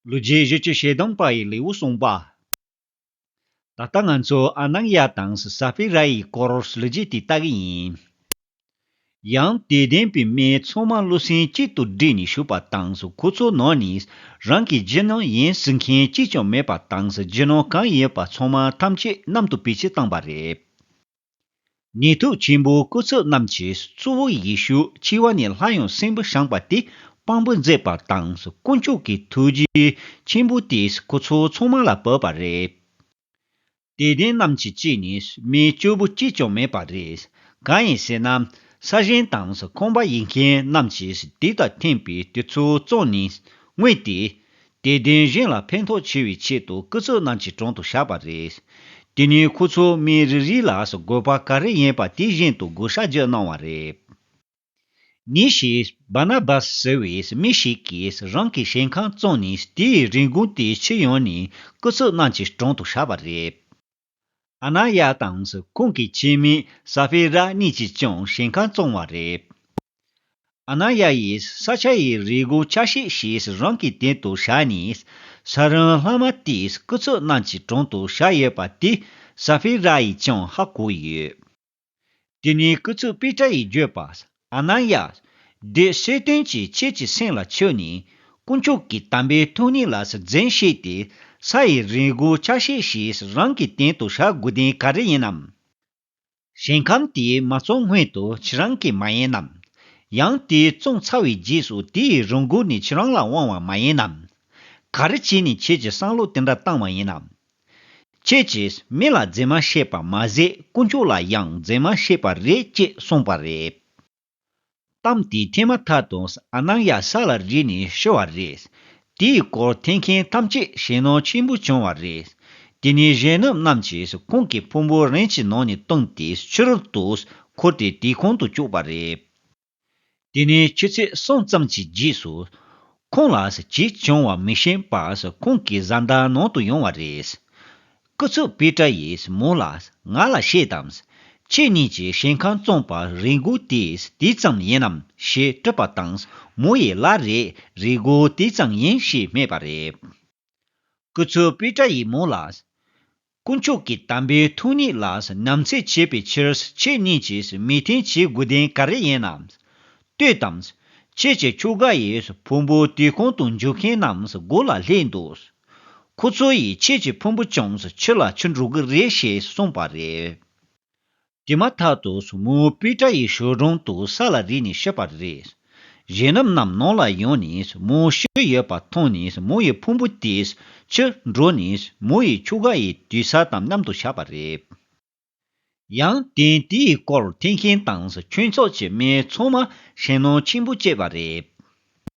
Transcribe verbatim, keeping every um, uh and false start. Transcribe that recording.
ལོ་རྒྱུས་བཞི་བཅུ་ཞེ་བདུན་པ་ཡི་ལེའུ་གསུངས་པ། ད་ལྟ་ང་ཚོ་ཨ་ནན་ཡ་དང་ས་ཕི་ར་ཡི་སྐོར་ལོ་རྒྱུས་དེ་ལྟ་གི་ཡིན། ཡང་དད་ལྡན་པའི་མི་ཚང་མ་བློ་སེམས་གཅིག་ཏུ་བསྒྲིལ་ནས་བཞུགས་པ་དང་། ཁོ་ཚོའི་ནང་ནས་རང་གི་རྒྱུ་ནོར་ཡིན་ཟེར་མཁན་གཅིག་ཀྱང་མེད་པ་དང་། རྒྱུ་ནོར་གང་ཡོད་པ་ཚང་མ་ཐམས་ཅད་གནམ་དུ་བེད་སྤྱོད་བཏང་པ་རེད། ནུས་མཐུ་ཆེན་པོ་སྐུ་ཚབ་རྣམས་ཀྱིས་གཙོ་བོ་ཡེ་ཤུ་འཆི་བ་ནས་སླར་ཡང་གསོན་པོར་བཞེངས་པ་དེ་དཔང་པོ་མཛད་པ་དང་། དཀོན་མཆོག་གི་ཐུགས་རྗེ་ཆེན་པོ་དེས་ཁོ་ཚོ་ཚང་མ་ལ་བབས་པ་རེད། དད་ལྡན་རྣམས་ཀྱི་དཀྱིལ་ནས་མི་སྐྱོ་པོ་གཅིག་ཀྱང་མེད་པ་རེད། གང་ཡིན་ཟེར་ན། ས་ཞིང་དང་ཁང་པ་ཡིན་མཁན་རྣམས་ཀྱིས་དེ་དང་མཐུན་པའི་དུས་ཚོད་བཙོང་ནས་དངུལ་དེ། དད་ལྡན་གཞན་ལ་ཕན་ཐོགས་ཆེ་བའི་ཆེད་དུ་སྐུ་ཚབ་རྣམས་ཀྱི་དྲུང་དུ་བཞག་པ་རེད། དེ་ནས་ཁོ་ཚོ་མི་རེ་རེ་ལ་དགོས་པ་ག་རེ་ཡིན་པ་དེ་བཞིན་དུ་བགོ་བཤའ་བརྒྱབ་གནང་བ་རེད། ཉིན་ཞིག་བར་ན་བཱས་ཟེར་བའི་མི་ཞིག་གིས་རང་གི་ཞིང་ཁང་བཙོང་ནས་དེའི་རིན་གོང་དེ་ཕྱིར་ཡོང་ནས་སྐུ་ཚབ་རྣམས་ཀྱི་དྲུང་དུ་བཞག་པ་རེད། ཨ་ན་ཡ་དང་ཁོང་གི་ཁྱིམ་མི་ས་ཕི་ར་གཉིས་ཀྱིས་ཀྱང་ཞིང་ཁང་བཙོང་བ་རེད། ཨ་ན་ཡ་ཡིས་ས་ཆ་ཡི་རིན་གོང་ཆ་ཤས་ཤིག་རང་གི་དོན་དུ་བཞག་ནས། ས་རིན་ལྷག་མ་དེ་སྐུ་ཚབ་རྣམས་ཀྱི་དྲུང་དུ་བཞག་ཡོད་པ་དེ་ས་ཕི་ར་ཡིས་ཀྱང་ཧ་གོ་ཡོད། དེ་ནས་སྐུ་ཚབ་པེ་ཏྲ་ཡིས་བརྗོད་པ། ཨ་ན་ཡ། བདུད་སོལ་རྟེན་གྱིས་ཁྱེད་ཀྱི་སེམས་ལ་ཆུད་ནས། དཀོན་མཆོག་གི་དམ་པའི་ཐུགས་ཉིད་ལ་འཛེམ་བྱས་ཏེ། ས་ཡི་རིན་གོང་ཆ་ཤས་ཤིག་རང་གི་དོན་དུ་བཞག་དགོས་དོན་ག་རེ་ཡིན་ནམ། ཞིང་ཁང་དེ་མ་བཙོང་སྔོན་དུ་ཁྱེད་རང་གི་མ་ཡིན་ནམ། ཡང་དེ་བཙོང་ཚར་བའི་རྗེས་སུ་དེའི་རིན་གོང་ནི་ཁྱེད་རང་ལ་དབང་བ་མ་ཡིན་ནམ། ག་རེ་བྱས་ནས་ཁྱེད་ཀྱི་བསམ་བློ་དེ་འདྲ་བཏང་བ་ཡིན་ནམ། ཁྱེད་ཀྱིས་མི་ལ་འཛེམ་མ་བྱས་པ་མ་ཟད། དཀོན་མཆོག་ལ་ཡང་འཛེམ་མ་བྱས་པ་རེད་ཅེས་གསུངས་པ་རེད། གཏམ་དེ་ཐོས་མ་ཐག་ཏུ་ཨ་ན་ཡ་ས་ལ་རིལ་ནས་ཤི་བ་རེད། དེའི་སྐོར་ཐོས་མཁན་ཐམས་ཅད་ཞེད་སྣང་ཆེན་པོ་བྱུང་བ་རེད། དེ་ནས་གཞོན་ནུ་རྣམས་ཀྱིས་ཁོང་གི་ཕུང་པོ་རི་གི་ནང་ནས་བཏོན་ཏེ་ཕྱི་རོལ་དུ་འཁུར་ཏེ་དུར་ཁང་དུ་བཅུག་པ་རེད། དེ་ནས་ཆུ་ཚོད་གསུམ་ཙམ་གྱི་རྗེས་སུ། ཁོང་ལ་ཅི་བྱུང་བ་མི་ཤེས་པར་ཁོང་གི་བཟའ་ཟླ་ནང་དུ་ཡོང་བ་རེད། སྐུ་ཚབ་པེ་ཏྲ་ཡིས་མོ་ལ། ང་ལ་བཤད་དང་། ཁྱེད་གཉིས་ཀྱིས་ཞིང་ཁང་བཙོངས་པར་རིན་གོང་དེ་དེ་ཙམ་ཡིན་ནམ་ཞེས་དྲིས་པ་དང་། མོ་ཡིས་ལགས་རེད། རིན་གོང་དེ་ཙམ་ཡིན་ཞེས་སྨྲས་པ་རེད། སྐུ་ཚབ་པེ་ཏྲ་ཡིས་མོ་ལ། དཀོན་མཆོག་གི་དམ་པའི་ཐུགས་ཉིད་ལ་ཉམས་ཚོད་བྱེད་པའི་ཕྱིར་ཁྱེད་གཉིས་ཀྱིས་མོས་མཐུན་བྱེད་དགོས་དོན་ག་རེ་ཡིན་ནམ། ལྟོས་དང་། ཁྱེད་ཀྱི་ཁྱོ་ག་ཡི་ཕུང་པོ་དུར་ཁང་དུ་འཇུག་མཁན་རྣམས་སྒོ་ལ་སླེབས་འདུག་ཁོ་ཚོ་ཡིས་ཁྱེད་ཀྱི་ཕུང་པོ་ཀྱང་ཆུ་ལ་འཁྱེར་འགྲོ་གི་རེད་ཞེས་གསུངས་པ་རེད། དེ་མ་ཐག་ཏུ་མོ་པེ་ཏྲ་ཡི་ཞབས་དྲུང་དུ་ས་ལ་རིལ་ནས་ཤི་བ་རེད། གཞོན་ནུ་རྣམས་ནང་ལ་ཡོང་ནས་མོ་ཤི་ཡོད་པ་མཐོང་ནས། མོ་ཡི་ཕུང་པོ་དེ་ཕྱིར་འགྲོ་ནས་མོ་ཡི་ཁྱོ་ག་ཡི་དུར་ས་དང་མཉམ་དུ་བཞག་པ་རེད། ཡང་དེ་དེའི་སྐོར་ཐོས་མཁན་དང་ཁྱོད་ཚོགས་ཀྱི་མི་ཚང་མ་ཞེད་སྣང་ཆེན་པོ་སྐྱེས་པ་རེད།